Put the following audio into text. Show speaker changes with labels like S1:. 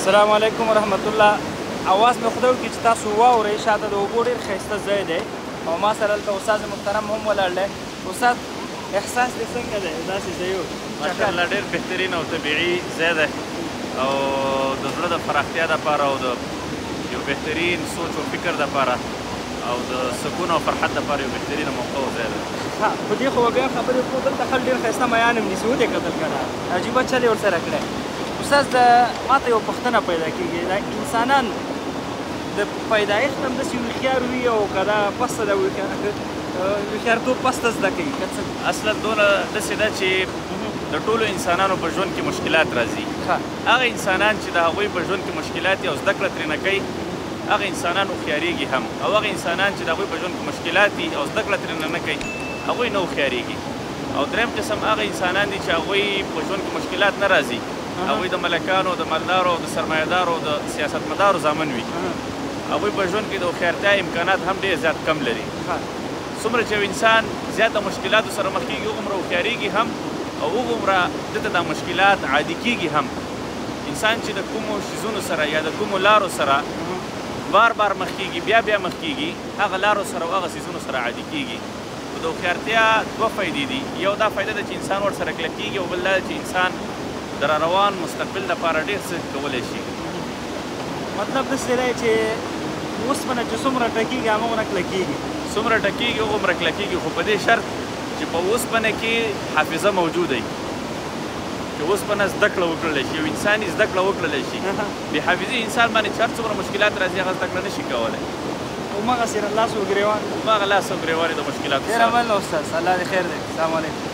S1: السلام علیکم ورحمت الله. اواز مې خدای وکړي چې تاسو واورئ. شاته د اوبو ډېر ښایسته ځای دی او ما سره هلته استاد محترم هم ولاړ دی. استاد، احساس دې څنګه دی داسې ځای؟
S2: ماشاءالله، ډېر بهترین او طبیعي ځای دی او د زړه د پراختیا دپاره او د یو بهترین سوچ او فکر دپاره او د سکون او فرحت دپاره یو بهترینه موقع او ځای دی.
S1: ښه، په دې خو به بیا خبرې وکړو. دلته خلک ډېر ښایسته میان هم نیسي، ودې کتل که نه؟ عجیبه چل یې ورسره کړی. استاد، ما ته یوه پوښتنه پیدا کېږي، دا انسانان د پیدایښت هم داسې هوښیار وي او که دا پسته د هوښیارتوب پسته زده کوي که څنګه؟
S2: اصلا دونه داسې ده چې د ټولو انسانانو په ژوند کې مشکلات راځي. هغه انسانان چې د هغوی په ژوند کې مشکلات او زده کړه ترې نه کوي، هغه انسانان هوښیارېږي هم، او هغه انسانان چې د هغوی په ژوند کې مشکلات دي او زده کړه ترې نه کوي، هغوی نه هوښیارېږي. او دریم قسم هغه انسانان دي چې هغوی په ژوند کې مشکلات نه راځي، هغوی د ملکانو، د مالدارو، د سرمایهدارو، د سیاستمدارو زامن وي، هغوی په ژوند کې د هوښیارتیا امکانات هم ډېر زیات کم لري. څومره چې یو انسان زیاته مشکلاتو سره مخ کېږي، هغومره هوښیارېږي هم او هغومره ده ته دا مشکلات عادي کېږي هم. انسان چې د کومو شیزونو سره یا د کومو لارو سره بار بار مخ کېږي، بیا بیا مخ کېږي، هغه لارو سره او هغه څیزونو سره عادي کېږي. نو د هوښیارتیا دوه فایدې دي، یو دا فایده ده چې انسان ورسره کلک کېږي او بل دا چې انسان د را روان مستقبل لپاره ډېر څه کولی شي.
S1: مطلب داسې دی چې اوسپنه چې څومره ټکېږي هماغومره کلکېږي.
S2: څومره ټکېږي هغومره کلکېږي، خو په دې شرط چې په اوسپنه کې حافظه موجوده وي، چې اوسپنه زده کړه وکړلی شي، یو انسان یې زده کړه وکړلی شي. بې حافظې انسان باندې چې هر څومره مشکلات راځي، هغه زده کړه نه شي کولی.
S1: هماغسې لاس و ګرېوان،
S2: هماغه لاس او ګرېوان د مشکلاتو.
S1: ډېره مننه استاد، الله دې خیر دی. السلام علیکم.